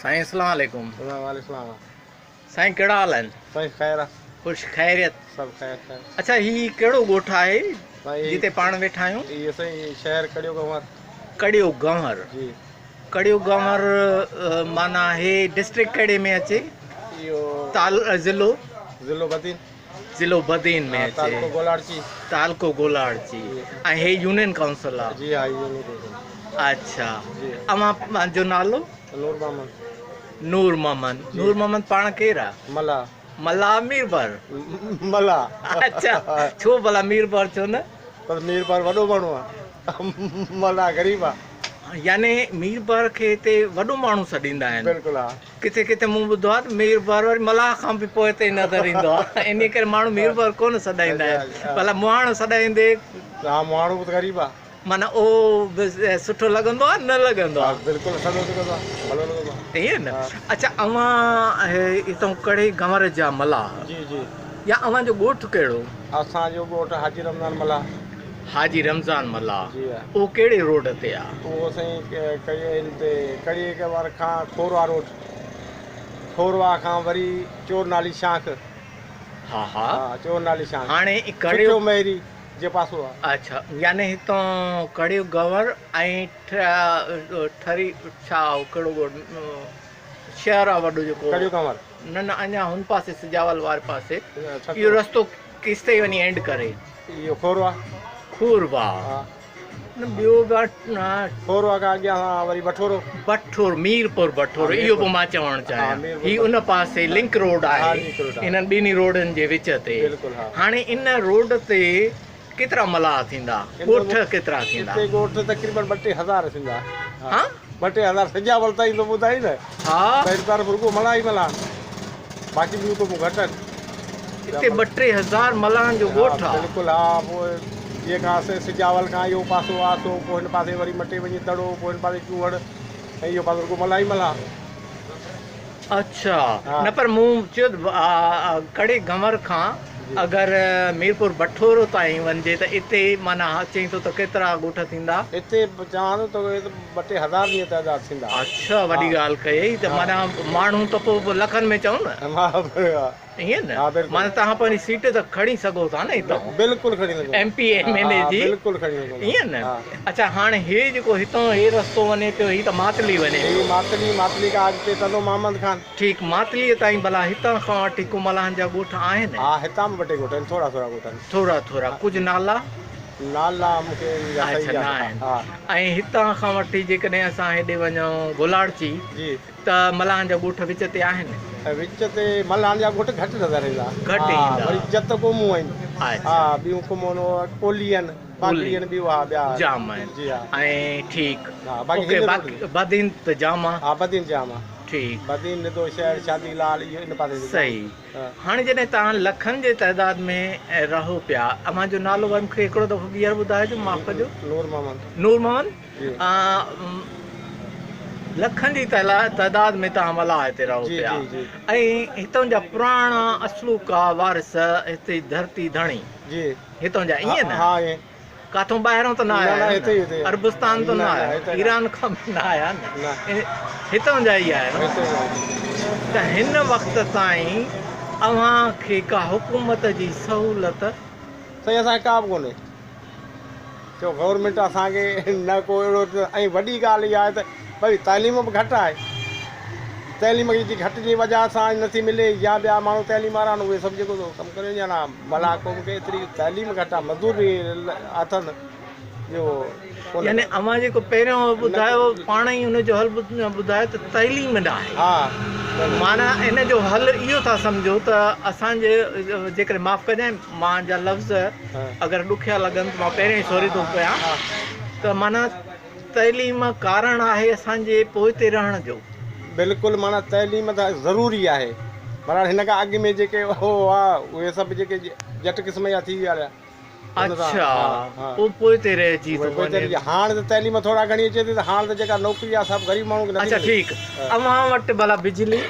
سائين اسلام عليڪم. وعليڪم السلام. سائين ڪهڙا حال آهن. سائين خير آ. خوش خيريت. سڀ خير خير. اڇا هي ڪهڙو ڳوٺ آهي جتي پاڻ ويٺا آهيون. هي سائين شهر ڪڙيو گنور. ڪڙيو گنور. جي. ڪڙيو گنور معنيٰ هي ڊسٽرڪٽ ڪهڙي ۾ اچي. اهو تال ضلعو. ضلعو بدين. ضلعو بدين ۾ اچي. تعلقو گولاڙچي. تعلقو گولاڙچي ۽ هي يونين ڪائونسل آ. جي ها يونين ڪائونسل. اڇا اوهان جو نالو؟ نور محمد. نور محمد نور محمد پاڻ ڪير آ؟ ملاح. ملاح ميربر. ملاح. اڇا ڇو ڀلا ميربر ڇو نه؟ پر ميربر وڏو ماڻهو آ ملاح غريب آ. يعني ميربر کي هتي وڏو ماڻهو سڏيندا آهن. بلڪل ها. ڪٿي ڪٿي مون ٻڌو آهي ته ميربحر وري ملاح کان به پوئتي نظر ايندو آهي انهي ڪري ماڻهو ميربحر ڪونه سڏائيندا آهن ڀلا مهاڻو سڏائيندي. ها مهاڻو به ته غريب آهي. معنيٰ اهو به سٺو لڳندو آهي نه لڳندو آهي. بلڪل سٺو لڳندو آهي ڀلو لڳندو آهي. ائين نه اڇا اوهان هتان ڪڙهي گنور جا ملاح. جي جي. يا اوهان جو ڳوٺ ڪهڙو؟ اسان جو ڳوٺ حاجي رمضان ملاح. حاجي رمضان ملاح جي ها. اهو ڪهڙي روڊ تي آ؟ اهو سائين ڪڙي هن تي ڪڙي وار کان کوروا روڊ کوروا کان وري چور نالي شاخ. ها ها. ها چور نالي شاخ. هاڻي ڪڙيو ڇٽو مهري جي پاسو آ. اڇا يعني هتان ڪڙيو گور ۽ ٺري ڇا ڪهڙو ڳوٺ شهر آ وڏو جيڪو ڪڙيو ڪنور. نه نه اڃا هن پاسي سجاول واري پاسي اهو رستو ڪيستائين وڃي اينڊ ڪري. اهو کوروا. کوروا. ها. نه ٻيو به کوروا کان اڳيان وري بٺورو. بٺورو ميرپور بٺورو اهو به مان چوڻ چاهيان هي ان پاسي لنڪ روڊ آهي انهن ٻنهي روڊن جي وچ تي هاڻي ان روڊ تي ڪيترا ملاح ٿيندا ڳوٺ ڪيترا ٿيندا. هتي ڳوٺ تقريبن ٻه ٽي هزار ٿيندا. ها ٻه ٽي هزار سجاول تائين ٿو ٻڌائين نه. ها. ته هن طرف رڳو ملاح ئي ملاح آهن باقي ٻيون قومون گهٽ آهن. هتي ٻه ٽي هزار ملاحن جو ڳوٺ آ. ها بلڪل ها پوء جيئن کان سجاول کان اهو پاسو آ سو پوء هن پاسي وري مٽي وڃي دڙو پوء هن پاسي چوهڙ ۽ اهو پاسو رڳو ملاح ئي ملاح. اڇا نه پر مون چيو ته ڪڙي گنور کان اگر ميرپور بٺورو تائين وڃجي ته اتي معنيٰ چئين ٿو ته ڪيترا ڳوٺ ٿيندا؟ اتي چوان ٿو ته ٻه ٽي هزار جي تعداد ٿيندا. اڇا وڏي ڳالهه ڪئي ته معنيٰ ماڻهو ته پوء لکن ۾ چئون نه. ائين نه معنيٰ توهان پنهنجي سيٽ ته کڻي سگهو ٿا نه هتان. بلڪل کڻي سگهون. ايم پي ايم اين اي جي. بلڪل کڻي سگهون ٿا. ائين نه اڇا هاڻي هي جيڪو هتان هي رستو وڃي پيو هي ته ماتلي وڃي پيو. هي ماتلي ماتلي کان اڳتي ٽنڊو محمد خان. ٺيڪ ماتليء تائين ڀلا هتان کان وٺي ڪو ملاحن جا ڳوٺ آهن؟ ها هتان به ٻه ٽي ڳوٺ آهن ٿورا ٿورا ڳوٺ آهن. ٿورا ٿورا ڪجهه نالا؟ نالا مون کي ان جا صحيح اڇا نه آهن. ۽ هتان کان وٺي جيڪڏهن اسان هيڏي وڃون گولاڙچي جي. ته ملاحن جا ڳوٺ وچ تي آهن؟ وچ تي ملاحن جا ڳوٺ گهٽ نظر ايندا. گهٽ ايندا. وري جت قومون آهن. ها ٻيون قومون ڪولهي آهن. باقي آهن ٻيون ها ٻيا. جام آهن. جي ها. ۽ ٺيڪ. ها باقي اوڪي باقي بدين ته جام آ. ها بدين جام آ. ٺيڪ. بدين ندو شهر شادي لال اهو ان پاسي جام. صحيح. هاڻي جڏهن توهان لکن جي تعداد ۾ رهو پيا اوهان جو نالو وري مون کي هڪڙو دفعو ٻيهر ٻڌائجو معاف ڪجو. نور محمد. نور محمد. جي. لکن جي تعداد ۾ توهان ملاح هتي رهو جي پيا جي جي. ۽ هتان جا پراڻا اصلوڪا وارث هتي ڌرتي ڌڻي. جي. هتان جا ائين نه؟ ها ائين. ڪاٿون ٻاهران ته نه آيا آهيو نه؟ عربستان ته نه آيا آهيو؟ ايران کان به نه آيا نه؟ هتان جا ئي آهيو نه؟ ته هن وقت تائين اوهان کي ڪا حڪومت جي سهولت؟ سائين اسان کي ڪا به ڪونهي. ڇو گورنمينٽ اسان کي نه ڪو اهڙو ۽ وڏي ڳالهه اها آهي ته ڀئي تعليم به گهٽ آهي. تعليم جي گهٽ جي وجهه سان نٿي ملي يا ٻيا ماڻهو تعليم وارا آهن اهي سڀ جيڪو سو ڪم ڪري وڃن ها ملاح قوم کي ايتري تعليم گهٽ آهي مزدور به اٿن جو ڪونهي. يعني اوهان جيڪو پهريون ٻڌايو پاڻ ئي ان جو حل ٻڌايو ته تعليم ناهي ها معنيٰ ان جو حل اهو ٿا سمجهو ته اسان جي جيڪڏهن معاف ڪجانء مان جا لفظ اگر ڏکيا لڳن ته مان پهريون ئي سوري ٿو ڪيان ته معنيٰ تعليم ڪارڻ آهي اسان جي پوئتي رهڻ جو. بلڪل معنيٰ تعليم ته ضروري آهي بهرحال هن کان اڳ ۾ جيڪي هئا اهي سڀ جيڪي ڄٽ قسم جا ٿي ويا هليا. اڇا پوء پوئتي رهجي ٿو وڃي. هاڻ ته تعليم ٿورا گهڻي اچي ٿي ته هاڻ ته جيڪا نوڪري آهي سا به غريب ماڻهو کي نٿي اڇا ملي. ٺيڪ اوهان وٽ ڀلا بجلي.